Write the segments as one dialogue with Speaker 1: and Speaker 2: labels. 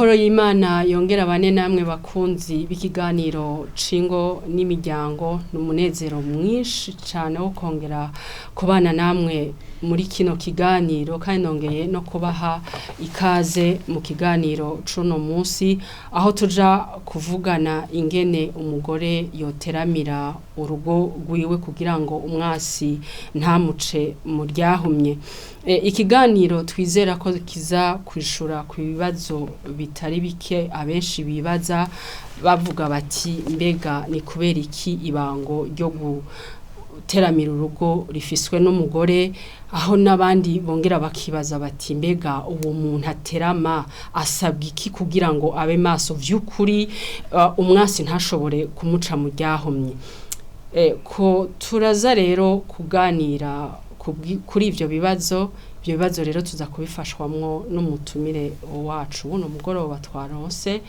Speaker 1: Amahoro y'Imana yongera bane namwe bakunzi b'ikiganiro cingo n'imiryango. N'umunezero mwinshi cyane wo kongera kubana namwe muri kino kiganiro, kandi nongeye no kubaha ikaze mu kiganiro cuno munsi, aho tuja kuvugana ingene umugore yoteramira urugo rwiwe kugira ngo umwasi ntamuce mu ryahumye. Ikiganiro twizera ko kiza kwishura ku bibazo bitari bike abenshi bibaza, bavuga bati: "Mbega ni kubera iki ibango ryo guteramira urugo rifiswe n'umugore?" Aho n'abandi bongera bakibaza bati: "Mbega uwo muntu aterama asabwa iki kugira ngo abe maso vy'ukuri, umwasi ntashobore kumuca mu ryahumye?" Ko turaza rero kuganira kuri ivyo bibazo. Ivyo bibazo rero tuza kubifashwamwo n'umutumire wacu buno mugoroba twaronse,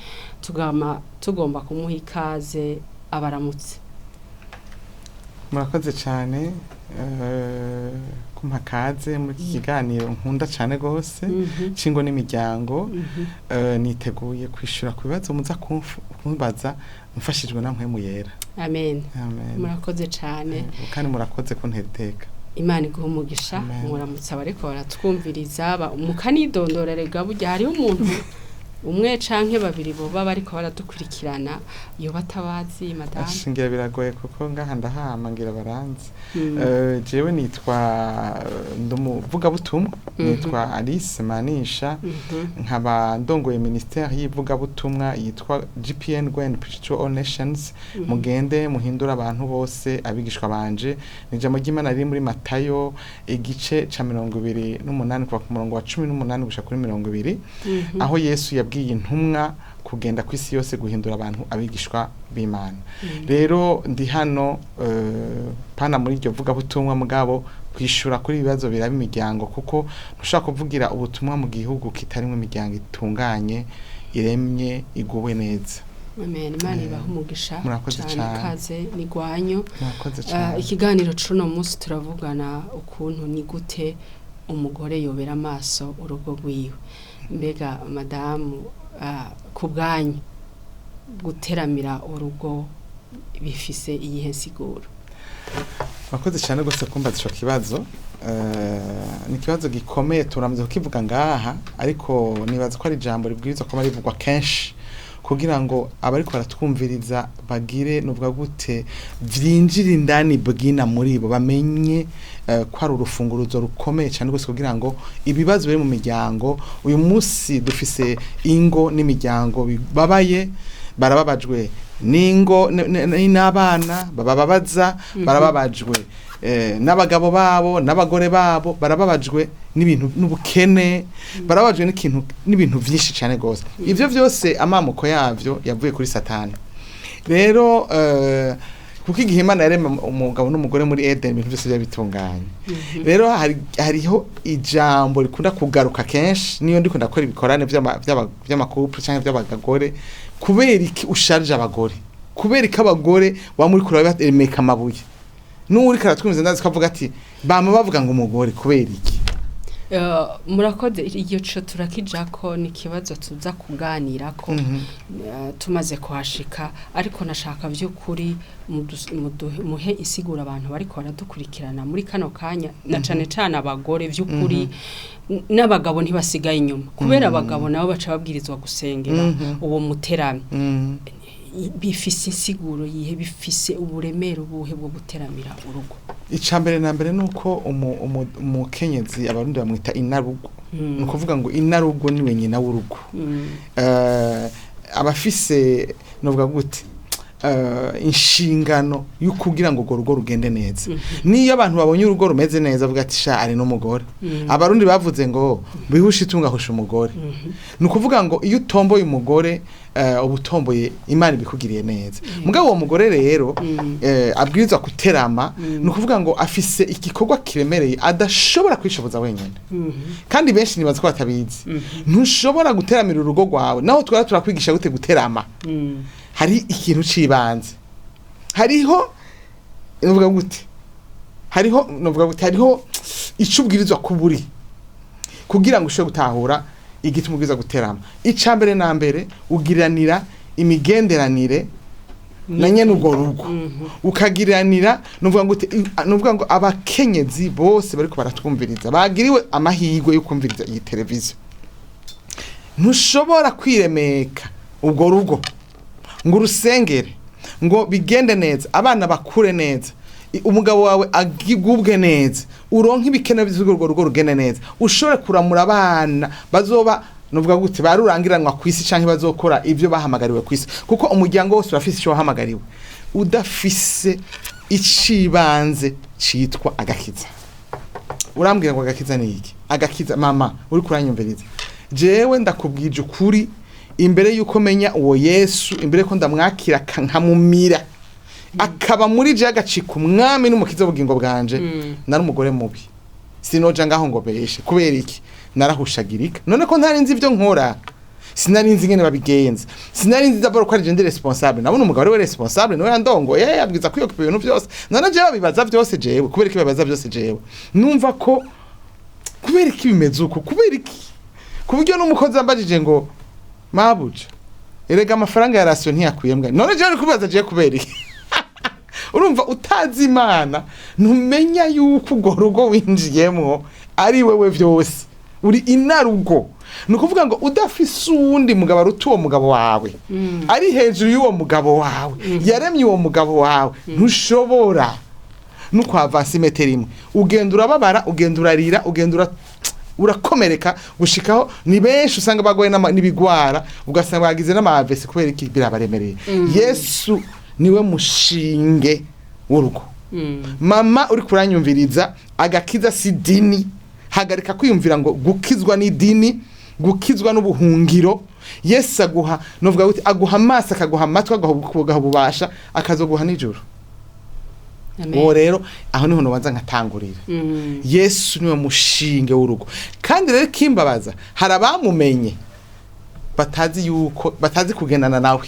Speaker 1: tugama tugomba kumuha ikaze abaramutse.
Speaker 2: Murakoze cyane kumpa kaze muri iki kiganiro nkunda cyane rwose cingo n'imiryango. Niteguye kwishura ku bibazo muza kumbaza mfashijwe na Mpwemu Yera.
Speaker 1: Amen.
Speaker 2: Amen.
Speaker 1: Murakoze cyane.
Speaker 2: Kandi murakoze kuntera iteka.
Speaker 1: Imana iguha umugisha.
Speaker 2: Amen.
Speaker 1: Muramutse abariko baratwumviriza, mukanidondora. Rega burya hariho umuntu umwe canke babiri boba bariko baradukurikirana iyo batabazi madamu.
Speaker 2: Ashingira biragoye kuko ngaha ndahama, ngira baranzi. Jewe nitwa, ndumuvugabutumwa, nitwa Alice Manisha, nkaba ndongoye ministère y'ivugabutumwa yitwa GPN, Go and Preach to All Nations, mugende muhindura abantu bose abigishwa banje. Ni ijambo ry'Imana riri muri Matayo igice ca 28, kuva ku murongo wa 18 gushika kuri 20, aho Yesu yabwiye intumwa kugenda ku isi yose guhindura abantu abigishwa b'Imana. Rero ndi hano pana muri iryo vugabutumwa, mugabo kwishura kuri ibibazo biraba imiryango, kuko ntushobora kuvugira ubutumwa mu gihugu kitarimo imiryango itunganye, iremye, iguwe neza.
Speaker 1: Amen. Imana ibahe umugisha.
Speaker 2: Murakoze
Speaker 1: cane.
Speaker 2: cane.
Speaker 1: Kaze nigwanyu.
Speaker 2: Murakoze cane.
Speaker 1: Ikiganiro cuno munsi turavugana ukuntu ni gute umugore yobera amaso urugo rwiwe. Mbega madamu, ku bwanyu guteramira urugo bifise iyihe nsiguro?
Speaker 2: Murakoze cyane rwose kumbaza ico kibazo. Ni ikibazo gikomeye, turamaze kukivuga ngaha, ariko nibaza ko ari ijambo ribwirizwa kuba rivugwa kenshi kugira ngo abariko baratwumviriza bagire, nuvuga gute, vyinjire indani bwina muri bo, bamenye ko ari urufunguruzo rukomeye cyane rwose kugira ngo ibibazo biri mu miryango. Uyu munsi dufise ingo n'imiryango bibabaye, barababajwe n'ingo n'abana babababaza, barababajwe n'abagabo babo n'abagore babo, barababajwe n'ibintu n'ubukene, barababajwe n'ikintu n'ibintu vyinshi cyane gose. Ivyo vyose amamuko yavyo yavuye kuri Satani. Rero kuko igihe Imana yarema umugabo n'umugore muri Eden, ibintu byose byari bitunganye. Rero hariho ijambo rikunda kugaruka kenshi niyo ndiko ndakora ibikorane vy'ama couple canke vy'abagore: kubera iki usharije abagore? Kubera iki abagore waba muri kurabemeka amabuye? N'uwuriko aratwumviza ndazi ko avuga ati: "Bama bavuga ngo umugore, kubera iki?"
Speaker 1: Murakoze. Iyo co turakijako, ni ikibazo tuza kuganirako tumaze kuhashika, ariko nashaka vy'ukuri muhe insiguro abantu bariko baradukurikirana muri kano kanya, na cane cane abagore vy'ukuri, n'abagabo ntibasigaye inyuma, kubera abagabo nabo baca babwirizwa gusengera uwo muterami. Bifise insiguro yihe? Bifise uburemere ubuhe bwo guteramira urugo?
Speaker 2: Icambere na mbere nuko umukenyezi, Abarundi bamwita inarugo, ni ukuvuga ngo inarugo niwe nyina w'urugo. Abafise, novuga gute, inshingano yo kugira ngo urwo rugo rugende neza. Niyo abantu babonye urugo rumeze neza, bavuga ati: "Sha, ari n'umugore." Abarundi bavuze ngo bihushe itunga husha umugore. Ni ukuvuga ngo iyo utomboye umugore, uba utomboye Imana ibikugiriye neza. Mugabo uwo mugore rero abwirizwa guterama, ni ukuvuga ngo afise igikorwa kiremereye adashobora kwishoboza wenyine. Kandi benshi nibaza ko batabizi. Ntushobora guteramira urugo rwawe naho twara turakwigisha gute guterama. Hari ikintu cibanze, hariho, nuvuga gute, hariho, nuvuga gute, hariho ico ubwirizwa kuburi kugira ngo ushobore gutahura. Igituma ubwiza guterama, ica mbere na mbere ugiranira imigenderanire na nyene urwo rugo, ukagiranira, nuvuga ngo nuvuga ngo abakenyezi bose bariko baratwumviriza bagiriwe amahirwe yo kumviriza iyi televiziyo, ntushobora kwiremeka ubwo rugo ngo urusengere ngo bigende neza, abana bakure neza, umugabo wawe agigubwe neza, uronke ibikenewe by'urwo rugo rugende neza, ushobore kuramura abana bazoba, nuvuga gute, barurangiranwa ku isi canke bazokora ivyo bahamagariwe ku isi, kuko umuryango wose urafise ico wahamagariwe, udafise icibanze citwa agakiza. Urambwira ngo agakiza ni iki? Agakiza, mama uri kuranyumviriza, jewe ndakubwije ukuri, imbere yuko menya uwo Yesu, imbere yuko ndamwakira nkamumira akaba muri je agacika umwami n'umukiza w'ubugingo bwanje, nari umugore mubi, sinoja ngaho ngo beshe. Kubera iki? Narahushagirika. None ko ntari nzi ibyo nkora, sinari nzi ingene babigenza, sinari nzi d'abord ko ari je ndi responsable, nabona umugabo ari we responsable, niwe yandongoye, yabwiza kwiyokupa ibintu byose. None jewe babibaza byose jewe, kubera iki babibaza byose jewe? Numva ko kubera iki bimeze uko, kubera iki, ku buryo n'umukozi ambajije ngo mabuja erega amafaranga ya ration ntiyakwiye mbwa, none jewe uri kubibaza jewe kubera iki? Urumva, utazi Imana ntumenya yuko urwo rugo winjiyemwo ari wewe vyose, uri inarugo. Ni ukuvuga ngo udafise uwundi mugabo aruta uwo mugabo wawe, ari hejuru y'uwo mugabo wawe, yaremye uwo mugabo wawe, ntushobora no kwavansa imetero imwe. Ugenda urababara, ugenda urarira, ugenda urakomereka gushikaho ni benshi usanga bagoye n'ibigwara, ugasanga bagize n'amavesi. Kubera iki? Birabaremereye. Yesu niwe mushinge w'urugo. Mama uri kuranyumviriza, agakiza si dini. Hagarika kwiyumvira ngo gukizwa ni dini, gukizwa n'ubuhungiro. Yesu aguha, novuga gute, aguha amaso, akaguha amatwi, akaguha ububasha, akazoguha n'ijuru.
Speaker 1: Amen.
Speaker 2: Uwo rero aho niho nobanza nkatangurira. Yesu niwe mushinge w'urugo. Kandi rero kimbabaza, hari abamumenye batazi yuko batazi kugendana nawe,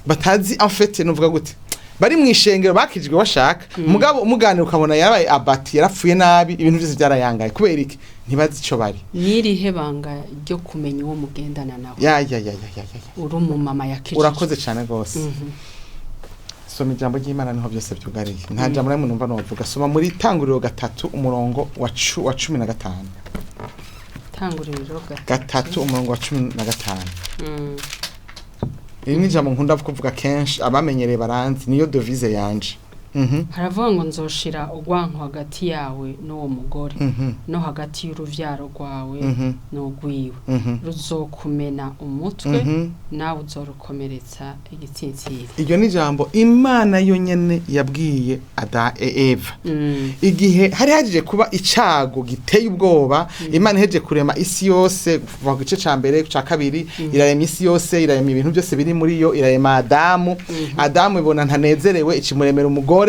Speaker 2: batazi, en fait nuvuga gute, bari mu ishengero bakijwe bashaka, mugabo umuganira ukabona yarabaye abati, yarapfuye nabi, ibintu byose byarayangaye. Kubera iki? Ntibazi ico bari.
Speaker 1: Nirihe banga ryo kumenya uwo mugendana nawe?
Speaker 2: Ya ya ya ya ya ya.
Speaker 1: Uri umumama yakijijwe.
Speaker 2: Urakoze cyane gose. Soma ijambo ry'Imana, niho byose byugariye. Nta jambo na rimwe numva novuga. Soma muri Tanguriro 3 umurongo wa 15.
Speaker 1: Tanguriro 3.
Speaker 2: 3 umurongo wa 15. Iri ni ijambo nkunda kuvuga kenshi, abamenyereye baranzi, niyo devise yanje.
Speaker 1: Haravuga ngo nzoshira urwanko hagati yawe n'uwo mugore, no hagati y'uruvyaro rwawe n'urwiwe, ruzokumena umutwe, nawe uzorukomeretsa igitsintsiri.
Speaker 2: Iryo ni ijambo Imana yonyene yabwiye ada Eva igihe hari hagije kuba icago giteye ubwoba. Imana iheje kurema isi yose, kuva ku gice ca mbere, ca kabiri, irarema isi yose, irarema ibintu byose biri muri yo, irarema Adamu. Adamu ibona ntanezerewe, ikimuremera umugore.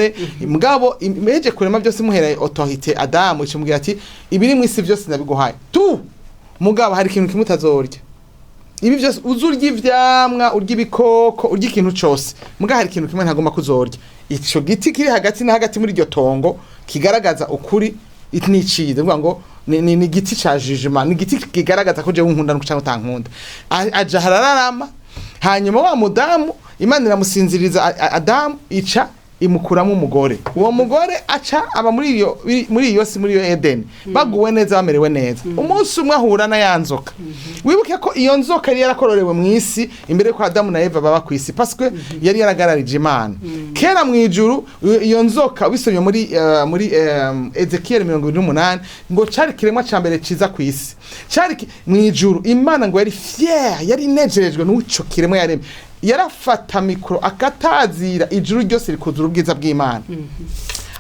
Speaker 2: Mugabo iheje kurema byose, imuhereye autorité Adamu, ikimubwira ati ibiri mu isi byose ndabiguhaye tu, mugabo hari ikintu kimwe utazorya. Ibi byose uzurya, ivyamwa urya, ibikoko urya, ikintu cose, muga hari ikintu kimwe ntagomba kuzorya: ico giti kiri hagati na hagati muri iryo tongo kigaragaza ukuri n'iciza. Bivuga ngo ni igiti ca jugement, ni igiti kigaragaza ko jewe unkunda canke utankunda. Aja harararama, hanyuma wa mudamu Imana iramusinziriza, Adamu ica imukuramo umugore. Uwo mugore aca aba muri iyo si, muri iyo Edeni, baguwe neza, bamerewe neza. Umunsi umwe ahura na ya nzoka. Wibuke ko iyo nzoka yari yarakororewe mu isi imbere ko Adamu na Eva baba ku isi, parce que yari yaragararije Imana kera mu ijuru. Iyo nzoka ubisomye muri Ezekiel 28, ngo cari kiremwa ca mbere ciza ku isi, cari mu ijuru. Imana ngo yari fier, yari inejerejwe n'uco kiremwa yaremye, yarafata micro akatazira, ijuru ryose rikuzura ubwiza bw'Imana.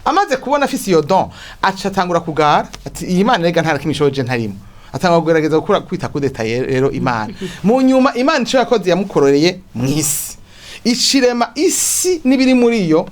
Speaker 2: Amaze kubona afise iyo don, aca atangura kugara ati iyi Mana rega nta kimwe ishoje ntarimo. Atangura kugerageza gukora kwita kudeta rero Imana. Mu nyuma Imana ico yakoze, yamukororeye mu isi, icirema isi n'ibiri muri yo,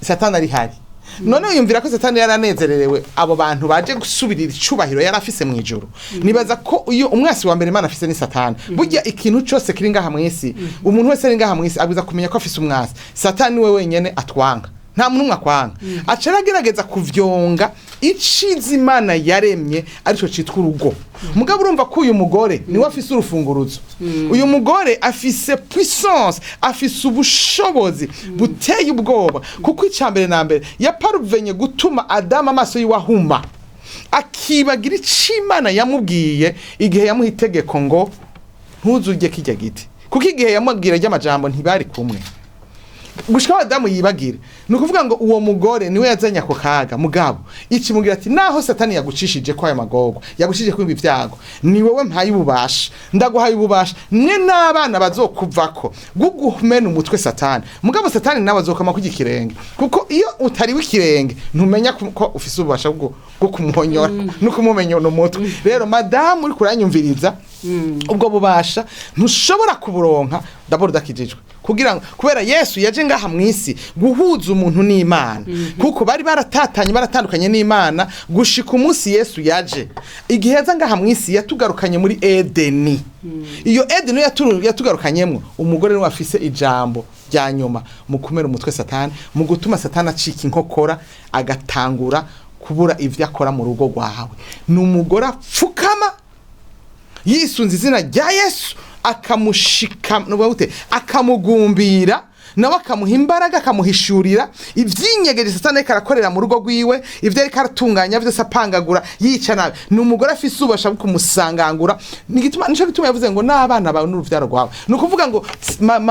Speaker 2: Satani ari hari. None yumvira ko Satani yaranezererewe abo bantu baje gusubirira icubahiro yari afise mu ijuru? Nibaza ko iyo umwasi wa mbere Imana afise ni Satani. Burya ikintu cose kiri ngaha mu isi, umuntu wese ari ngaha mu isi abwiza kumenya ko afise umwasi. Satani we wenyene atwanga. Nta muntu umwe akwanga. Aca aragerageza kuvyonga iciza Imana yaremye, arico citwa urugo. Mugabo urumva ko uyu mugore niwe afise urufunguruzo. Uyu mugore afise puissance, afise ubushobozi buteye ubwoba, kuko icya mbere na mbere yaparuvenye gutuma Adamu amaso yiwe ahuma, akibagira ico Imana yamubwiye igihe yamuha itegeko ngo ntuzurye kirya giti, kuko igihe yamubwira ry'amajambo ntibari kumwe gushika aho Adamu yibagire. Ni ukuvuga ngo uwo mugore niwe yazanye ako kaga. Mugabo ikimubwira ati: "Naho Satani yagucishije ko ayo magorwa, yagucishije ko ibi byago, ni wowe mpaye ububasha, ndaguhaye ububasha mwe n'abana bazokuvako bwo guhumena umutwe Satani." Mugabo Satani nawe azokama ku ikirenge, kuko iyo utariwe ikirenge ntumenya ko ufise ububasha bwo kumuhonyora no kumumenya umutwe. Rero madamu uri kuranyumviriza, ubwo bubasha ntushobora kuburonka d'abord udakijijwe, kugira ngo kubera Yesu yaje ngaha mu isi guhuza umuntu n'Imana, kuko bari baratatanye, baratandukanye n'Imana gushika umunsi Yesu yaje. Igihe yaza ngaha mu isi yatugarukanye muri Edeni. Iyo Edeni yatugarukanyemwo, umugore niwe afise ijambo rya nyuma mu kumera umutwe Satani, mu gutuma Satani acika inkokora, agatangura kubura ivyo akora mu rugo rwawe. Ni umugore apfukama yisunze izina rya Yesu, akamushika nuvuga gute, akamugumbira, nawe akamuha imbaraga, akamuhishurira ivyinyegeje Satani ariko arakorera mu rugo rwiwe, ivyo ariko aratunganya vyose, apangagura, yica nabi. Ni umugore afise ububasha bwo kumusangangura. Nico gituma yavuze ngo n'abana bawe n'uruvyaro rwawe. Ni ukuvuga ngo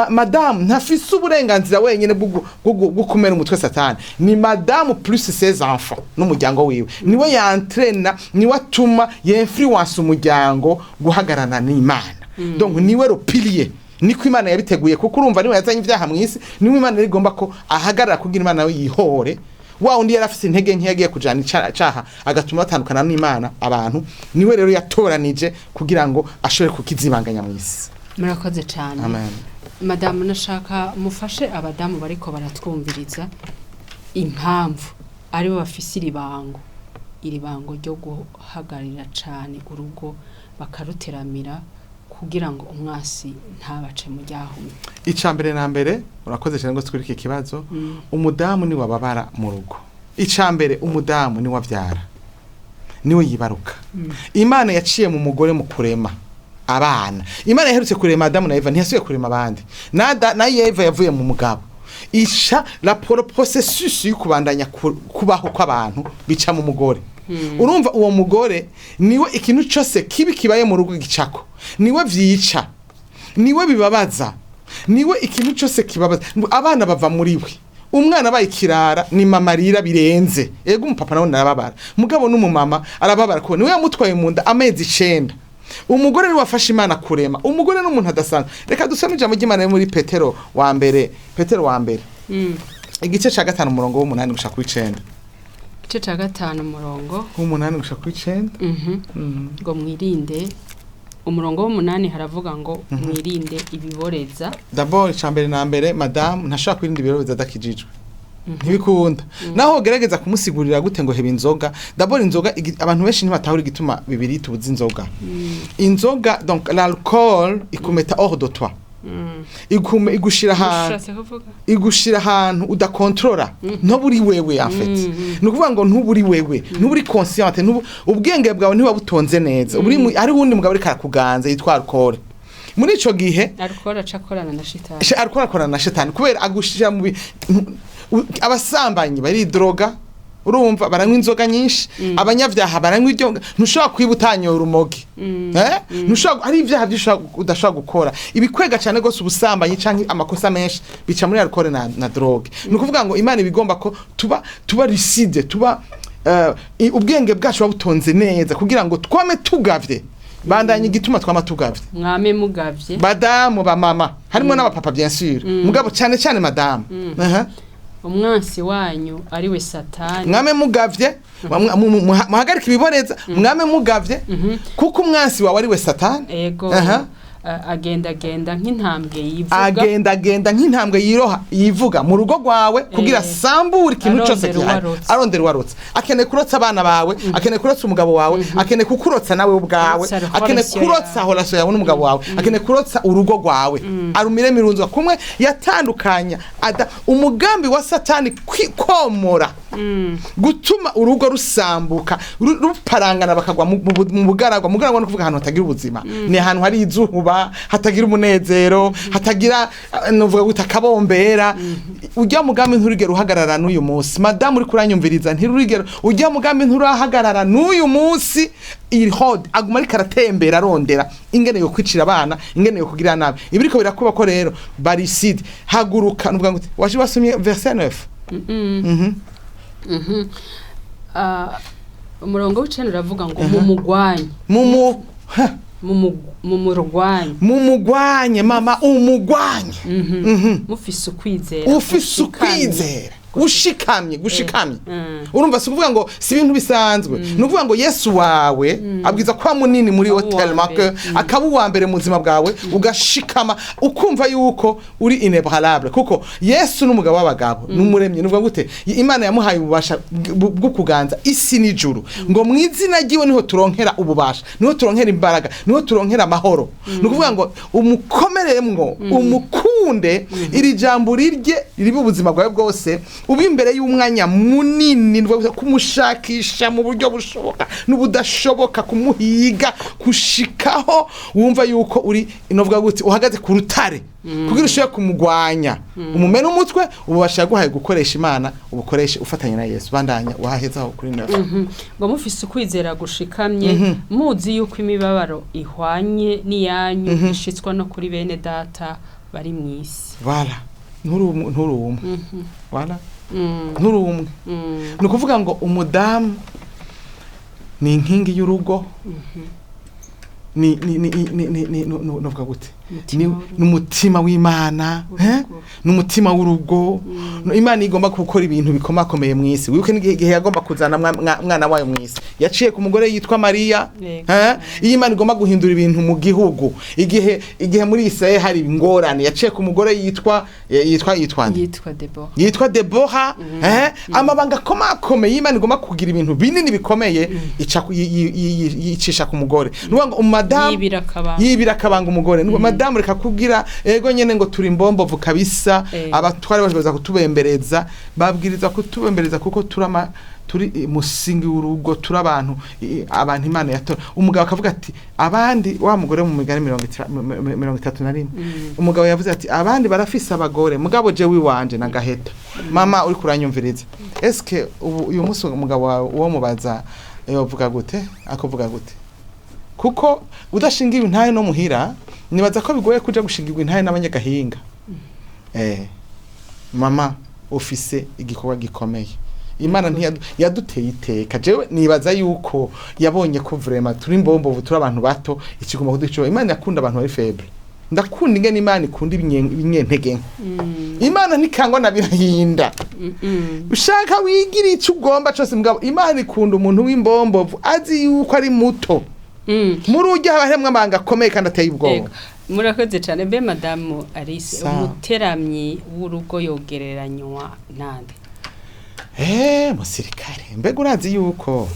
Speaker 2: madamu ntafise uburenganzira wenyene bwo kumena umutwe Satani. Ni madamu plus ses enfants n'umuryango wiwe. Niwe yantrena, niwe atuma yinfluence umuryango guhagararana n'Imana. Donc niwe le pilier, niko Imana yabiteguye, kuko urumva niwe yazanye ibyaha mu isi, niwe Imana yari igomba ko ahagarara kugira Imana nawe yihore wa undi yari afise intege nke yagiye kujana icaha agatuma batandukana n'Imana abantu. Niwe rero yatoranije kugira ngo ashobore kukizibanganya mu isi.
Speaker 1: Murakoze cyane.
Speaker 2: Amen.
Speaker 1: Madamu, nashaka mufashe abadamu bariko baratwumviriza impamvu aribo bafise iri bango ryo guhagararira cane urugo, bakaruteramira kugira ngo umwasi ntabace mu ryahumye.
Speaker 2: Ica mbere na mbere, urakoze cyane ngo kuri iki kibazo. Umudamu ni wababara mu rugo. Ica mbere, umudamu ni wavyara, niwe yibaruka. Imana yaciye mu mugore mu kurema abana. Imana yaherutse kurema Adamu na Eva, ntiyasubiye kurema abandi. Na Eva yavuye mu mugabo. Isha la processus yo kubandanya kubaho kw'abantu bica mu mugore. Urumva uwo mugore niwe ikintu cyose kibi kibaye mu rugo gicako, niwe vyica, niwe bibabaza, niwe ikintu cyose kibabaza. Abana bava muri we. Umwana abaye ikirara ni mama arira birenze. Ego, umupapa nawe narababara, mugabo n'umumama arababara ko niwe yamutwaye mu nda amezi 9. Umugore niwe wafashe Imana kurema. Umugore n'umuntu adasanzwe. Reka dusome ijambo ry'Imana muri Petero wa mbere, Petero wa mbere, igice ca 5, umurongo w'8 gushika kw'icenda.
Speaker 1: Igice ca 5, umurongo
Speaker 2: w'8 gushika kw'icenda.
Speaker 1: Ngo mwirinde, umurongo w'8 haravuga ngo mwirinde ibiboreza.
Speaker 2: D'abord, ica mbere na mbere, madamu ntashobora kwirinda ibiboreza adakijijwe, ntibikunda. Naho gerageza kumusigurira gute ngo heba inzoga, d'abord inzoga abantu benshi ntibatahura igituma bibiri tubuze inzoga. Inzoga, donc l'alcool, ikumeta hors de toi, igushira ahantu
Speaker 1: Ushatse kuvuga
Speaker 2: igushira ahantu udakontorora, ntuburi wewe en fait. Ni ukuvuga ngo ntuburi wewe, ntuburi consciente, ubwenge bwawe ntiba butonze neza. Uri hari uwundi mugabo ariko arakuganza yitwa alcool muri ico gihe.
Speaker 1: Alcool aca akorana na shitani.
Speaker 2: Alcool akorana na shetani kubera agushira mu abasambanyi bari droga, urumva baranywa inzoga nyinshi, abanyabyaha baranywa ibyo. Ntushobora kwiba utanyora urumogi, eh, ntushobora, hari ibyaha byinshi udashobora gukora ibikwega cyane gose ubusambanyi canke amakosa menshi bica muri alcool na drogue. Ni ukuvuga ngo Imana ibigomba ko tuba lucide, tuba ubwenge bwacu buba butonze neza kugira ngo twame tugavye. Bandanye igituma twama tugavye.
Speaker 1: Mwame mugavye.
Speaker 2: Badamu, ba mama, harimo n'abapapa bien sûr, mugabo cyane cyane madamu. Aha.
Speaker 1: Umwansi wanyu ari we Satani.
Speaker 2: Mwame mugavye, muhagarike ibiboreza, mwame mugavye, kuko umwansi wawe ari we Satani.
Speaker 1: Ego.
Speaker 2: Aha.
Speaker 1: Agendagenda nk'intambwe yivuga.
Speaker 2: Agendagenda nk'intambwe yiroha yivuga mu rugo rwawe kugira sambure ikintu cyose
Speaker 1: Arondera
Speaker 2: gihari.
Speaker 1: uwarotse.
Speaker 2: Arondera uwarotse, akeneye kurotsa abana bawe, akeneye kurotsa umugabo wawe, akeneye kukurotsa nawe ubwawe,
Speaker 1: Kurotsa
Speaker 2: akeneye
Speaker 1: relation
Speaker 2: kurotsa
Speaker 1: yawe.
Speaker 2: relation yawe n'umugabo wawe, akeneye kurotsa urugo rwawe arumire mirunzwa kumwe yatandukanya umugambi wa Satani komora, gutuma urugo rusambuka, ruparangana, bakagwa mu bugaragwa. Mu bugaragwa no kuvuga ahantu hatagira ubuzima, ni ahantu hari izuba, hatagira umunezero, hatagira novuga gute, akabombera. Ujya mugambi nturigera uhagarara n'uyu munsi. Madamu uri kuranyumviriza, ntirurigera, ujya mugambi nturahagarara n'uyu munsi. Irihod aguma ariko aratembera, arondera ingene yo kwicira abana, ingene yo kugira nabi. Ibiriko birakuba ko rero bariside haguruka. Nuvuga ngo waje wasomye verset 9.
Speaker 1: Umurongo w'icenda uravuga ngo mumugwanye.
Speaker 2: Mumu ha.
Speaker 1: Mumurwanye.
Speaker 2: Mumugwanye, mama, umugwanye.
Speaker 1: Mufise ukwizera
Speaker 2: ufise
Speaker 1: gushikamye.
Speaker 2: Ukwizera ushikamye, gushikamye. Urumva, si ukuvuga ngo si ibintu bisanzwe, ni ukuvuga ngo Yesu wawe abwiza kuba munini muri
Speaker 1: Akaba
Speaker 2: we,
Speaker 1: uwa
Speaker 2: tellement
Speaker 1: mbere.
Speaker 2: que akaba uwa mbere mu buzima bwawe, ugashikama, ukumva yuko uri inébranlable, kuko Yesu n'umugabo w'abagabo, n'umuremyi. Nuvuga gute, Imana yamuhaye ububasha bwo kuganza isi n'ijuru, ngo mu izina ryiwe niho turonkera ububasha, niho turonkera imbaraga, niho turonkera amahoro. Ni ukuvuga ngo umukomeremwo, umukunde, iri jambo rirye ribe ubuzima bwawe bwose, uba imbere y'umwanya munini, ni ukuvuga kumushakisha mu buryo bushoboka n'ubudashoboka, kumuhiga gushikaho wumva yuko uri, novuga gute, uhagaze ku rutare kugira ushobore kumugwanya, umumena umutwe. Ububasha yaguhaye gukoresha Imana, ubukoreshe ufatanya na Yesu. Bandanya wahezaho kuri 9.
Speaker 1: Ngo mufise ukwizera gushikamye, muzi yuko imibabaro ihwanye n'iyanyu ishitswa no kuri bene data bari mu isi.
Speaker 2: Voilà, nturi umwe, nturi umwe. Voilà, nturi umwe. Ni ukuvuga ngo umudamu ni inkingi y'urugo, ni novuga gute, ni
Speaker 1: Umutima w'urugo.
Speaker 2: Ni umutima w'Imana, eh?
Speaker 1: W'urugo.
Speaker 2: Ni umutima w'urugo. Imana igomba gukora ibintu bikomakomeye mu isi. Wibuke n'igihe igihe yagomba kuzana mwana wayo mu isi, yaciye ku mugore yitwa Mariya. Eh? Iyo Imana igomba guhindura ibintu mu gihugu, igihe muri Israel hari ingorane, yaciye ku mugore yitwa yitwa nde?
Speaker 1: Yitwa Debora.
Speaker 2: Yitwa Debora, eh? Amabanga akomakomeye y'Imana igomba kugira ibintu binini bikomeye, ica yicisha ku mugore. Ni ukuvuga ngo umadamu
Speaker 1: yibira akabanga.
Speaker 2: Yibira akabanga umugore. Ni madamu, reka kubwira ego nyene ngo turi imbombovu kabisa. Abatware baza kutubembereza, babwiriza kutubembereza kuko turama turi musingi w'urugo, turi abantu abantu Imana yatora. Umugabo akavuga ati abandi, wa mugore mu Migani 31, umugabo yavuze ati abandi barafise abagore, mugabo jewe iwanje na gaheta. Mama uri kuranyumviriza, eske ubu uyu munsi umugabo wawe uwo mubaza yovuga gute, akavuga gute? Kuko udashingiwe intahe no muhira, nibaza ko bigoye kuja gushingirwa intahe n'abanyagahinga. Mama, ufise igikorwa gikomeye. Imana yaduteye iteka. Jewe nibaza yuko yabonye ko vraiment turi imbombovu, turi abantu bato, ikigomba kuduca. Imana yakunda abantu bari faible. Ndakunda ingene Imana ikunda ibinyentege nke. Imana ntikangwa na birahinda. Ushaka wigira icyo ugomba cyose, mugabo Imana ikunda umuntu w'imbombovu azi yuko ari muto. Muri ujya haba harimwo amabanga akomeye kandi ateye ubwoba.
Speaker 1: Ego. Murakoze cyane. Be madamu Alice,
Speaker 2: Sawa.
Speaker 1: umuteramyi w'urugo yogereranywa nande?
Speaker 2: Musirikare, mbega urazi yuko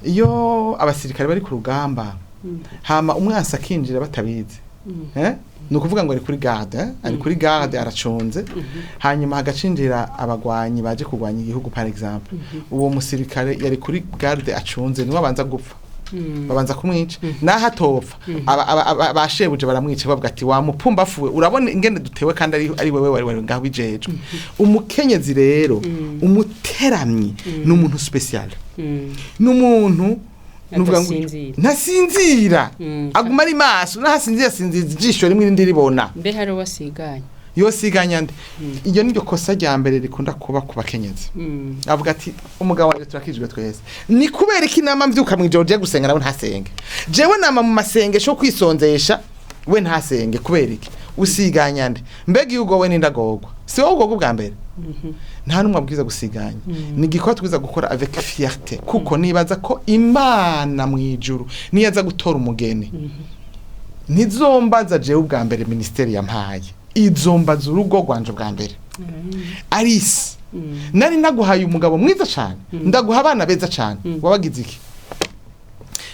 Speaker 2: iyo abasirikare bari ku rugamba, hama umwansi akinjira batabizi, eh? Ni ukuvuga ngo ari kuri garde, eh? Ari kuri garde aracunze, hanyuma hagacinjira abagwanyi baje kurwanya igihugu, par exemple, uwo musirikare yari kuri garde acunze niwe abanza gupfa. Babanza kumwica. Naho atopfa, bashebuje baramwica, bavuga ati wa mupumbafuwe, urabona ingene dutewe kandi ari wewe wari ngaho bijejwe. Umukenyezi rero, umuteramyi, ni umuntu special, ni umuntu nuvuga ngo
Speaker 1: Adasinzira.
Speaker 2: Ntasinzira. Aguma ari maso. Naho asinzira, asinziza ijisho rimwe irindi ribona.
Speaker 1: Mbe hari uwasiganye?
Speaker 2: Yosiganya nde? Iryo niryo kosa rya mbere rikunda kuba ku bakenyezi. Avuga ati umugabo wanjye turakijwe twese, ni kubera iki nama mvyuka mw'ijoro je gusenga nawe ntasenge? Jewe nama mu masengesho yo kwisonzesha, we ntasenge, kubera iki? Usiganya nde? Mbega iyo ugowe n'indagorwa, si wowe ugorwa ubwa mbere? Nta n'umwe abwiza gusiganya. Ni igikorwa twiza gukora avec fierté, kuko nibaza ko Imana mu ijuru niyo aza gutora umugeni, ntizombaza jewe ubwa mbere ministeri yampaye, izombaza urugo rwanje bwa mbere. Alice, nari naguhaye umugabo mwiza cyane, ndaguha abana beza cyane, wabagize iki?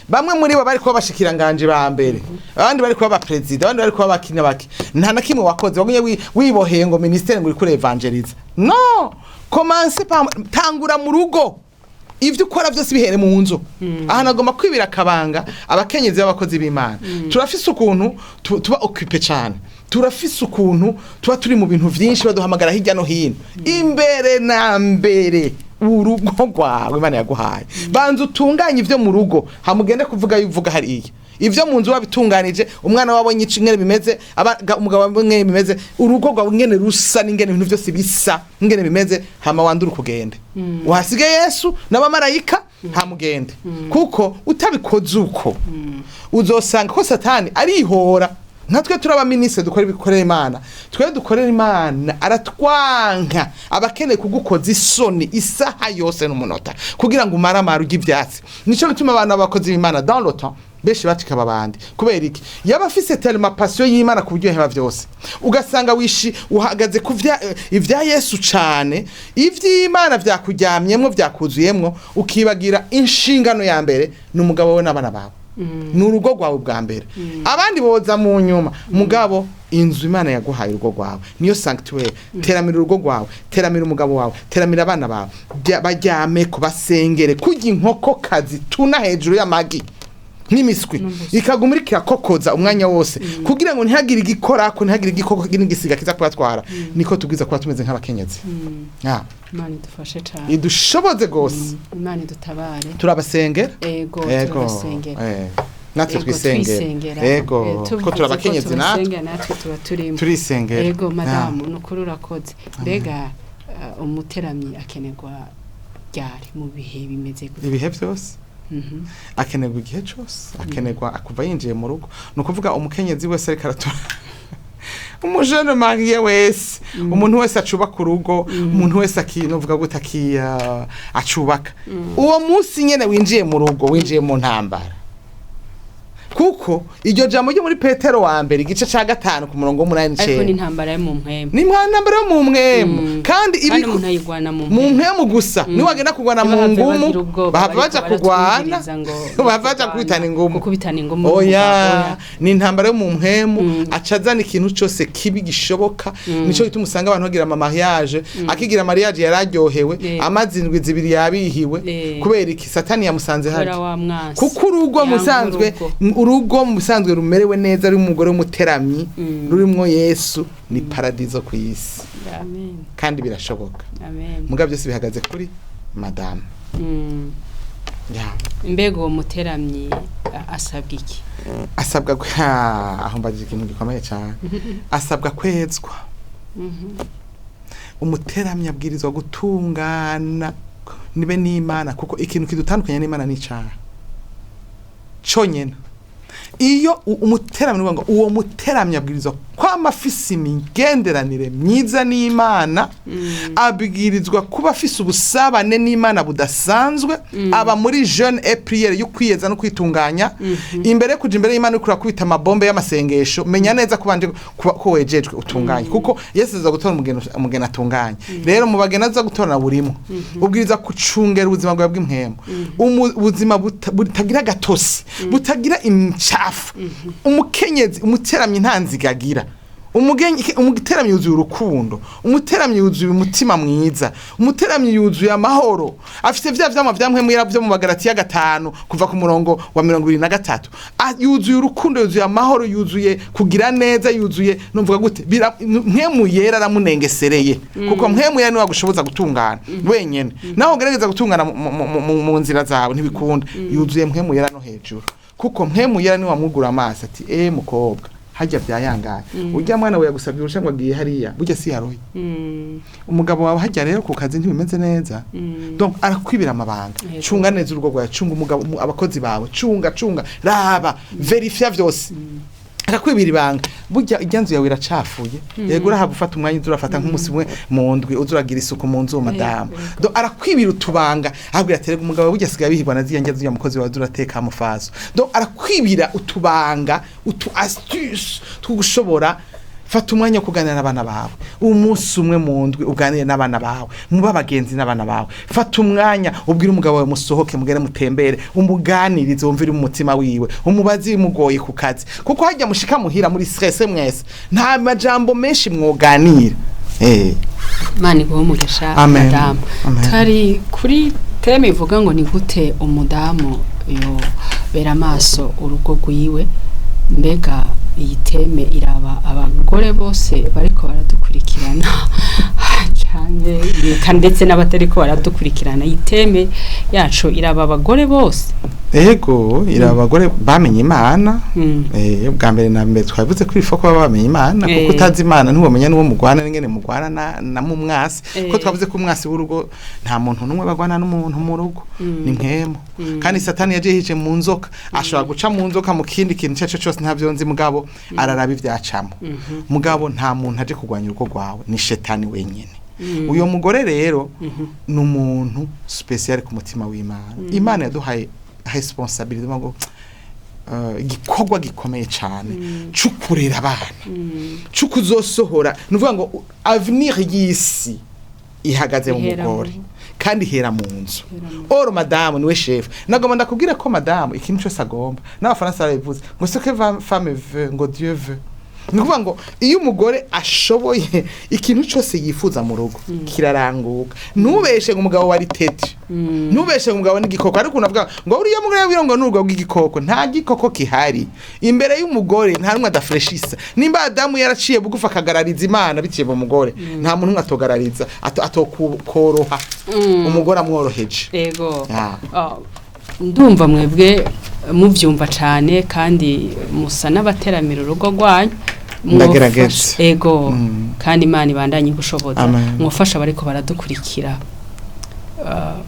Speaker 2: Bamwe muri bo bari kuba abashikiranganje ba mbere, abandi bari kuba abaperezida, abandi bari kuba abakina bake. Nta na kimwe wakoze, wagumye wiboheye ngo ministeri, ngo uriko urevangeliza. No commence par, tangura mu rugo, ivyo ukora byose bihere mu nzu. Aha nagomba kwibira akabanga abakenyezi b'abakozi b'Imana. Turafise ukuntu tuba occupé cyane, turafise ukuntu tuba turi mu bintu vyinshi, baduhamagara hirya no hino. Imbere na mbere, urugo rwawe Imana yaguhaye, banza utunganye ivyo mu rugo, hamugende kuvuga yuvuga hariya. Ivyo mu nzu wabitunganije, umwana wabonye ico ingene bimeze, umugabo wabonye ingene bimeze, urugo rwawe ingene rusa n'ingene ibintu byose bisa ingene bimeze, hama wandure ukugende, uhasige Yesu n'abamarayika, hamugende. Kuko utabikoze uko, uzosanga ko Satani arihora. Natwe turi abaminisitiri, dukora ibikorera Imana, twe dukorera Imana, aratwanka, abakeneye kugukoza isoni isaha yose n'umunota kugira ngo umaramare urye ivyatsi. Nico gituma abantu b'abakozi b'Imana dans le temps benshi bacika abandi. Kubera iki? Yaba afise tellement passion y'Imana ku buryo heba vyose, ugasanga wishi uhagaze ku vya ivya Yesu cane, ivy'Imana vyakuryamyemwo, vyakuzuyemwo, ukibagira inshingano ya mbere ni umugabo we n'abana bawe, ni urugo rwawe bwa mbere, abandi boza mu nyuma. Mugabo inzu Imana yaguhaye, urugo rwawe, niyo sanctuaire. Teramira urugo rwawe, teramira umugabo wawe, teramira abana bawe, baryame kubasengere kurya inkoko kazi tuna hejuru y'amagi nk'imiswi, ikaguma iriko irakokoza umwanya wose kugira ngo ntihagire igikorako, ntihagire igikoko n'igisiga kiza kubatwara. Niko tubwiza kuba tumeze nk'abakenyezi. Ah,
Speaker 1: Imana idufashe cane.
Speaker 2: Idushoboze gose.
Speaker 1: Imana idutabare.
Speaker 2: Turabasengera.
Speaker 1: Ego.
Speaker 2: Ego.
Speaker 1: Turabasengera.
Speaker 2: Natwe
Speaker 1: Ego,
Speaker 2: twisengera.
Speaker 1: twisengera.
Speaker 2: Ego.
Speaker 1: Tuvuze
Speaker 2: ko turi abakenyezi natwe
Speaker 1: tubasengera, natwe tuba turimo.
Speaker 2: Turisengera.
Speaker 1: Ego madamu, nukuri urakoze. Mbega umuteramyi akenerwa ryari, mu bihe bimeze gute?
Speaker 2: Ibihe byose. Akenerwa igihe cyose, akenerwa akuva yinjiye mu rugo. Ni ukuvuga umukenyezi wese ariko aratora, umujene marié wese, umuntu wese acubaka urugo, umuntu wese akinovuga gute, acubaka, uwo munsi nyene winjiye mu rugo winjiye mu ntambara. Kuko iryo jambo ryo muri Petero wa mbere igice ca 5 ku murongo w'8
Speaker 1: Ariko ni
Speaker 2: n'icenda.
Speaker 1: intambara yo mu mpwemu.
Speaker 2: Ni ntambara yo mu mpwemu. Kandi
Speaker 1: Kandi
Speaker 2: ibi
Speaker 1: umuntu ayigwana mu
Speaker 2: mu
Speaker 1: mpwemu.
Speaker 2: mpwemu gusa. Niwagenda kurwana mu
Speaker 1: Ntibahave
Speaker 2: ngumu,
Speaker 1: bagira ubwoba,
Speaker 2: bahava
Speaker 1: bariko
Speaker 2: baja kurwana,
Speaker 1: baratwumviriza ngo
Speaker 2: bahava baja kubitana ingumu.
Speaker 1: Gukubitana ingumu.
Speaker 2: Oya.
Speaker 1: Oya.
Speaker 2: Ni intambara yo mu mpwemu. Aca azana ikintu cose kibi gishoboka. Nico gituma usanga abantu bagira ama mariage, akigira mariage yararyohewe, amaze indwi 2 yabihiwe. Kubera iki? Satani yamusanze
Speaker 1: Kubera
Speaker 2: harya.
Speaker 1: wa mwansi.
Speaker 2: Kuko urugo
Speaker 1: Yanga
Speaker 2: musanzwe,
Speaker 1: urugo.
Speaker 2: urugo musanzwe rumerewe neza, ruri umugore w'umuteramyi, rurimwo Yesu, ni paradizo ku isi.
Speaker 1: Amen.
Speaker 2: Kandi birashoboka.
Speaker 1: Amen.
Speaker 2: Mugabo byose bihagaze kuri madamu. Ya.
Speaker 1: Mbega uwo muteramyi asabwa iki?
Speaker 2: Asabwa aho mbagije ikintu gikomeye cyane, asabwa kwezwa. Umuteramyi abwirizwa gutungana nibe n'Imana, kuko ikintu kidutandukanya n'Imana ni icaha conyene. Iyo umuteramyi, uvuga ngo uwo muteramyi abwirizwa kwama afise imigenderanire myiza n'Imana, abwirizwa kuba afise ubusabane n'Imana budasanzwe, aba muri jeûne et prière yo kwiyeza no kwitunganya. Imbere yo kuja imbere y'Imana uriko urakubita amabombe y'amasengesho, menya neza ko ubanje kuba ko wejejwe, utunganye, kuko Yesu aza gutora umugeni atunganye. Rero mu bageni aza gutora burimo, ubwiriza gucungera ubuzima bwawe bw'impwemu, ubuzima butagira gatosi, butagira imicafu. Umukenyezi umuteramyi nta nziga agira. Umuteramyi yuzuye urukundo, umuteramyi yuzuye umutima mwiza, umuteramyi yuzuye amahoro, afise vya vyamwa vya mpwemu yera vyo mu Bagalatiya 5 kuva ku murongo wa 23. Yuzuye urukundo, yuzuye amahoro, yuzuye kugira neza, yuzuye numvuga gute, mpwemu yera aramunengesereye, kuko mpwemu yera niwe agushoboza gutungana wenyene. Naho ugerageza gutungana mu nzira zawe ntibikunda. Yuzuye mpwemu yera no hejuru, kuko mpwemu yera niwe wamwugura amaso ati: "Eh mukobwa, hajya byayangaye, ujya mwana we yagusabye urusha ngo agiye hariya, burya si yaroye." Umugabo wawe hajya rero ku kazi ntibimeze neza. Donc arakwibira amabanga. Cunga neza urugo rwawe, cunga umugabo, abakozi bawe, cunga, cunga, raba, verifya vyose. Akakwibira ibanga. Burya irya nzu yawe iracafuye, yego, urahava ufata umwanya uza urafata nk'umunsi umwe mu ndwi, uza uragira isuku mu nzu, madamu. Do arakwibira utubanga, ahubwo aterega umugabo burya asigaye abihirwa na ziriya ndya z'uriya mukozi wawe urateka mufaso. Do arakwibira utubanga, utu astuce two gushobora. Fata umwanya wo kuganira n'abana bawe umunsi umwe mu ndwi, uganire n'abana bawe, muba abagenzi n'abana bawe. Fata umwanya ubwire umugabo wawe musohoke, mugere mutembere, umuganirize, wumvire mu mutima wiwe, umubaze ibimugoye ku kazi, kuko hajya mushika muhira muri stress mwese, nta majambo menshi mwoganira.
Speaker 1: Imana iguhe umugisha.
Speaker 2: Amen.
Speaker 1: Madamu,
Speaker 2: Amen.
Speaker 1: tari kuri thème ivuga ngo ni gute umudamu yobera amaso urugo rwiwe. Mbega iyi thème iraba abagore bose bariko baradukurikirana canke reka ndetse n'abatariko baradukurikirana? Iyi thème yacu iraba abagore bose?
Speaker 2: Ego, ira abagore bamenye Imana. Bwa mbere na mbere twavuze ko ifo kuba bamenye Imana, kuko utazi Imana ntiwomenya n'uwo mugwana n'ingene mugwana na mumwasi, ko twavuze ko umwasi w'urugo nta muntu n'umwe bagwana n'umuntu mu rugo, ni nkemo. Kandi Satani yaje yihishe mu nzoka, ashobora guca mu nzoka, mu kindi kintu icyo cyo cyose, ntavyo nzi, mugabo araraba ivyacamo. Mugabo nta muntu aje kurwanya urugo rwawe, ni shetani wenyene. Uyo mugore rero ni umuntu spécial ku mutima w'Imana. Imana yaduhaye responsabilité ngo igikorwa gikomeye cyane cyo kurera abana, cyo kuzosohora. Ni ukuvuga ngo avenir y'isi ihagaze mu
Speaker 1: Ihera
Speaker 2: mugore, kandi ihera mu nzu. Or madamu niwe chef. Nagomba ndakubwira ko madamu ikintu cyose agomba, n'Abafaransa barabivuze ngo ce que femme veut, ngo Dieu veut. Ni ukuvuga ngo iyo umugore ashoboye, ikintu cyose yifuza mu rugo kiraranguka. Ntubeshe ngo umugabo wari tete, ntubeshe ngo umugabo n'igikoko. Ariko unavuga ngo uriya mugore wirongo ngo n'urwo rw'igikoko, nta gikoko kihari imbere y'umugore, nta rumwe adafreshisa. Nimba Adamu yaraciye bugufi akagarariza Imana biciye mu mugore, nta muntu umwe atogarariza, atokoroha umugore amworoheje.
Speaker 1: Ego.
Speaker 2: Ya.
Speaker 1: Ah, ndumva mwebwe muvyumva cane kandi musa n'abateramira urugo rwanyu.
Speaker 2: Ndagerageza.
Speaker 1: Ego. Kandi Imana ibandanye gushoboza.
Speaker 2: Amen.
Speaker 1: Mwofasha bariko baradukurikira,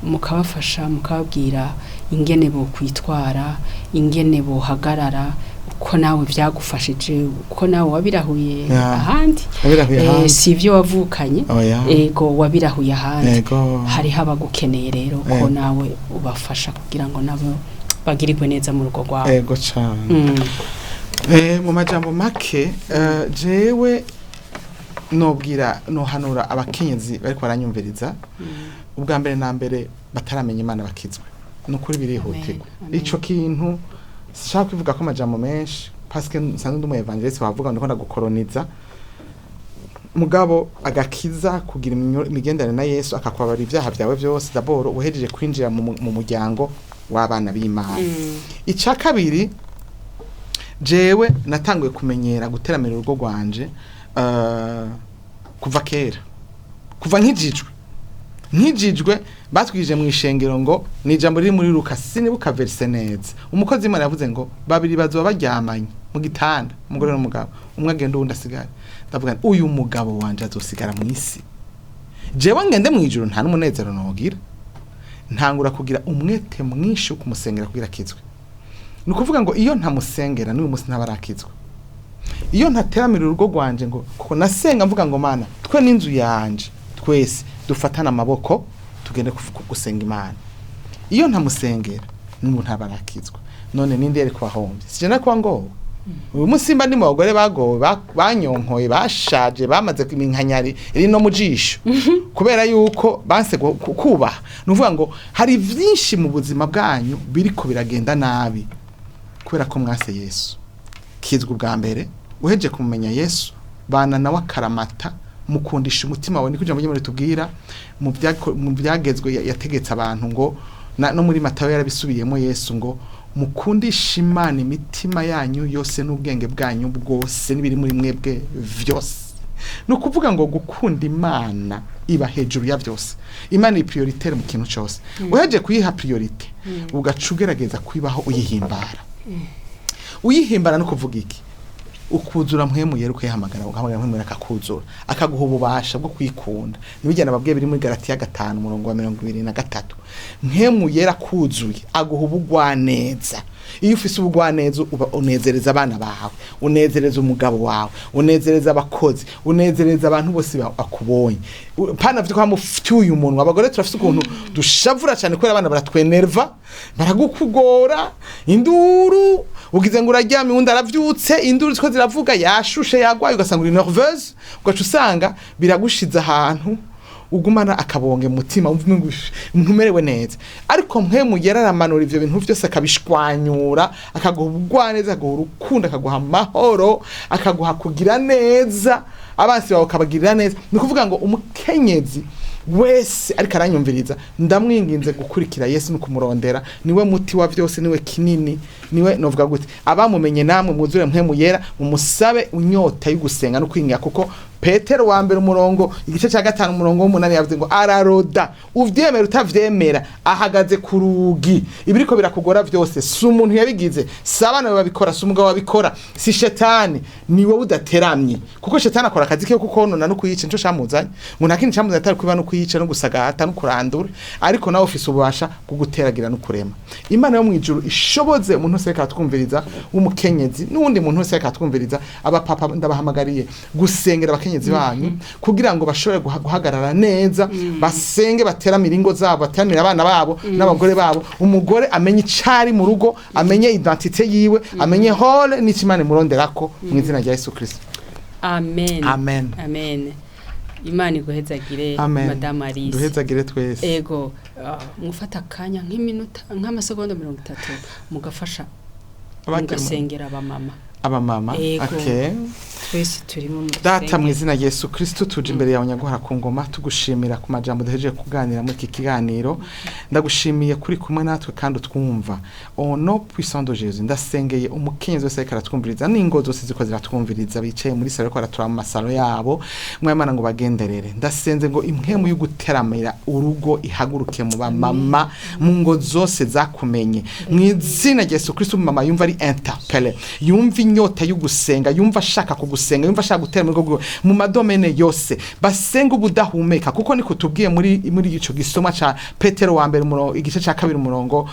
Speaker 1: mukabafasha, mukababwira ingene bo kwitwara, ingene bohagarara, uko nawe vyagufashije, uko nawe wabirahuye ahandi.
Speaker 2: Wabirahuye ahandi.
Speaker 1: Si ivyo wavukanye.
Speaker 2: Oya.
Speaker 1: Ego, wabirahuye ahandi. Hariho abagukeneye rero ko nawe ubafasha kugira ngo nabo bagirirwe neza mu rugo rwawe.
Speaker 2: Ego cane. Mu majambo make, jewe nobwira, nohanura abakenyezi bariko baranyumviriza, ubwa mbere na mbere bataramenya Imana bakizwe, nukuri birihutirwa.
Speaker 1: Amen, amen.
Speaker 2: Ico kintu sinshaka kwivuga ko amajambo menshi, parce que nsanzwe ndi umu évangéliste, wavuga ndiko ndagukoroniza. Mugabo agakiza, kugira imigenderanire na Yesu akakwabara ibyaha byawe byose, d'abord uhejeje kwinjira mu muryango w'abana b'Imana. Icya kabiri, jewe natanguye kumenyera guteramira urugo rwanje kuva kera, kuva nkijijwe. Batwije mu ishengero ngo ni ijambo riri muri Luka, sinibuka verset neza. Umukozi w'Imana yavuze ngo babiri bazoba baryamanye mu gitanda, umugore n'umugabo, umwe agenda uwundi asigara. Ndavuga nti, uyu mugabo wanje azosigara mu isi, jewe ngende mu ijuru, nta n'umunezero nogira. Ntangura kugira umwete mwinshi wo kumusengera kugira akizwe. Ni ukuvuga ngo iyo ntamusengera, n'uyu munsi ntabarakizwa. Iyo ntateramira urugo rwanje, ngo kuko nasenga mvuga ngo Mana, twe n'inzu yanje twese dufatane amaboko tugende gusenga Imana, iyo ntamusengera n'ubu ntabarakizwa. None ninde yari kubahombye? Sije nakuba ngowe uyu munsi mba ndi mu bagore bagowe, banyonkoye, bashaje, bamaze iminkanyari iri no mu jisho kubera yuko banse kubaha. Ni ukuvuga ngo hari vyinshi mu buzima bwanyu biriko biragenda nabi kubera ko mwase Yesu. Kizwa ubwa mbere, uheje kumenya Yesu, bana nawe akaramata, mukundisha umutima wawe. Niko ijambo ry'Imana ritubwira mu byagezwe yategetse abantu ngo no muri Matayo yarabisubiyemo Yesu ngo mukundishe Imana imitima yanyu yose n'ubwenge bwanyu bwose n'ibiri muri mwebwe vyose. Ni ukuvuga ngo gukunda Imana iba hejuru ya byose. Imana iri prioritaire mu kintu cyose. Uheje kuyiha priorité, ugaca ugerageza kwibaho uyihimbara. Uyihimbara no kuvuga iki? Ukuzura mpwemu yera, ukayihamagara, ugahamagara mpwemu yera akakuzura, akaguha ububasha bwo kwikunda. Nibijyana babwiye biri muri Galatiya 5 umurongo wa 23. Mpwemu yera kuzuye aguha ubugwaneza. Iyo ufise ubugwaneza uba unezereza abana bawe, unezereza umugabo wawe, unezereza abakozi, unezereza abantu bose bakubonye. Pana vyo kwamufyuye umunwa. Abagore turafise ukuntu dushavura cyane kubera abana baratwenerva, baragukugora induru, ugize ngo uraryamye undi aravyutse, induru ziko ziravuga, yashushe, yagwaye, ugasanga uri nerveuse, ugaca usanga biragushize ahantu ugumana akabonge mu mutima, wumva umengo ntumerewe neza. Ariko mpwemu yera aramanura ivyo bintu vyose, akabishwanyura, akaguha ubugwaneza, akaguha urukundo, akaguha amahoro, akaguha kugira neza, abansi bawe ukabagirira neza. Ni ukuvuga ngo umukenyezi wese ariko aranyumviriza, ndamwinginze gukurikira Yesu no kumurondera. Niwe muti wa vyose, niwe kinini, niwe novuga gute. Abamumenye namwe mwuzure mpwemu yera, mumusabe unyota y'ugusenga no kwinginga, kuko Petero wa mbere umurongo igice cya 5 umurongo w'8 yavuze ngo araroda. Uvyemera utavyemera, ahagaze ku rugi. Ibiriko birakugora vyose si umuntu yabigize, si abana babikora, si umugabo babikora, si shetani, ni wowe udateramye. Kuko shetani akora akazi kiwe kukonona no kuyica, nico camuzanye. Ngo nta kindi camuzanye atari kwiba no kuyica no gusagata no kurandura. Ariko nawe ufise ububasha bwo guteragira no kurema. Imana yo mu ijuru ishoboze umuntu wese ariko aratwumviriza w'umukenyezi n'uwundi muntu wese ariko aratwumviriza. Abapapa ndabahamagariye gusengera abakenyezi banyu kugira ngo bashobore guhagarara neza, basenge, bateramire ingo zabo, bateramire abana babo n'abagore babo. Umugore amenye icari mu rugo, amenye identité yiwe, amenye rôle n'icyo Imana imuronderako, mu izina rya Yesu Kristo.
Speaker 1: Amen.
Speaker 2: Amen.
Speaker 1: Amen. Imana iguhezagire.
Speaker 2: Amen.
Speaker 1: Madamu Alice.
Speaker 2: Duhezagire twese.
Speaker 1: Ego, mufata akanya nk'iminota, nk'amasegonda 30, mugafasha mugasengera abamama.
Speaker 2: Abamama.
Speaker 1: Ego.
Speaker 2: Okay.
Speaker 1: Twese turimo mu
Speaker 2: Data, mu
Speaker 1: dusenge.
Speaker 2: izina rya Yesu Kristo, tuje imbere yawe nyaguhora ku ngoma, tugushimira ku majambo duhejeje kuganira muri iki kiganiro. Ndagushimiye kuri kumwe natwe kandi utwumva. Au nom puissant de Jésus, ndasengeye umukenyezi wese ariko aratwumviriza n'ingo zose ziko ziratwumviriza, bicaye muri salon, ariko baratura mu masalo yabo. Mwamana ngo bagenderere. Ndasenze ngo impwemu y'uguteramira urugo ihaguruke mu bamama, mu ngo zose zakumenye, mu izina rya Yesu Kristo. Mama yumva ari interpellé, yumva inyota y'ugusenga, yumva ashaka kugusenga, yumva ashaka gutera mu rugo rwiwe, mu ma domaines yose basenga ubudahumeka, kuko niko tubwiye muri ico gisoma ca Petero wa mbere umurongo igice ca 2 umurongo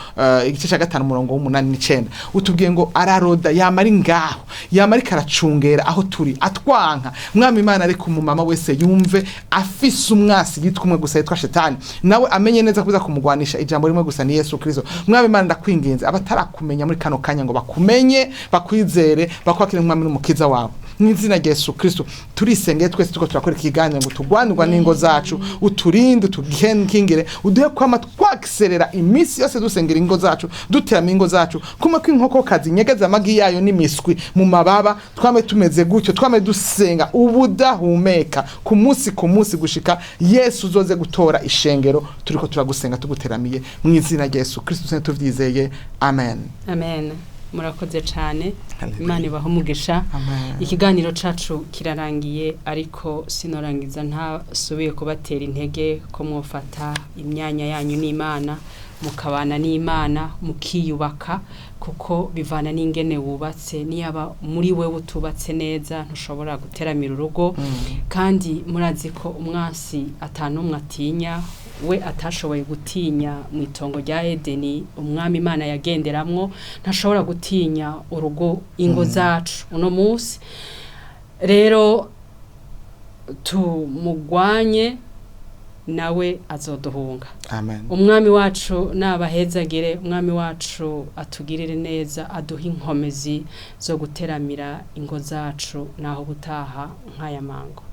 Speaker 2: igice ca 5 umurongo w'8 n'9. Utubwiye ngo araroda, yama ari ngaho, yama ariko aracungera aho turi atwanka. Mwami Imana, ariko umumama wese yumve afise umwasi yitwa umwe gusa, yitwa Shetani, nawe amenye neza kuza kumugwanisha ijambo rimwe gusa, ni Yesu Kristo. Mwami Imana, ndakwinginze abatarakumenya muri kano kanya ngo bakumenye, bakwizere, bakwakire nk'umwami n'umukiza wawe, mu izina rya Yesu Kristo. Turisengeye twese tuko turakora ikiganiro ngo tugwanirwa n'ingo zacu, uturinde, utugengingire, uduhe kwama twakiserera iminsi yose, dusengera ingo zacu, duterama ingo zacu, kumwe kw'inkokokazi nyegeza amagi yayo n'imiswi mu mababa. Twame tumeze gutyo, twame dusenga ubudahumeka ku munsi ku munsi, gushika Yesu uzoze gutora ishengero. Turiko turagusenga tuguteramiye, mu izina rya Yesu Kristo tuvyizeye, amen.
Speaker 1: Amen. Murakoze cyane.
Speaker 2: Hallelujah.
Speaker 1: Imana ibahe umugisha.
Speaker 2: Amen.
Speaker 1: Ikiganiro cacu kirarangiye, ariko sinorangiza ntasubiye kubatera intege ko mwofata imyanya yanyu n'Imana, mukabana n'Imana, mukiyubaka, kuko bivana n'ingene wubatse. Niyaba muri wewe utubatse neza, ntushobora guteramira urugo. Kandi murazi ko umwansi atanumwe atinya. We atashoboye gutinya mu itongo rya Edeni umwami Imana yagenderamwo, ntashobora gutinya urugo, ingo zacu uno munsi. Rero tumugwanye, nawe azoduhunga.
Speaker 2: Amen.
Speaker 1: Umwami wacu nabahezagire, umwami wacu atugirire neza, aduhe inkomezi zo guteramira ingo zacu. Naho butaha nk'aya mango.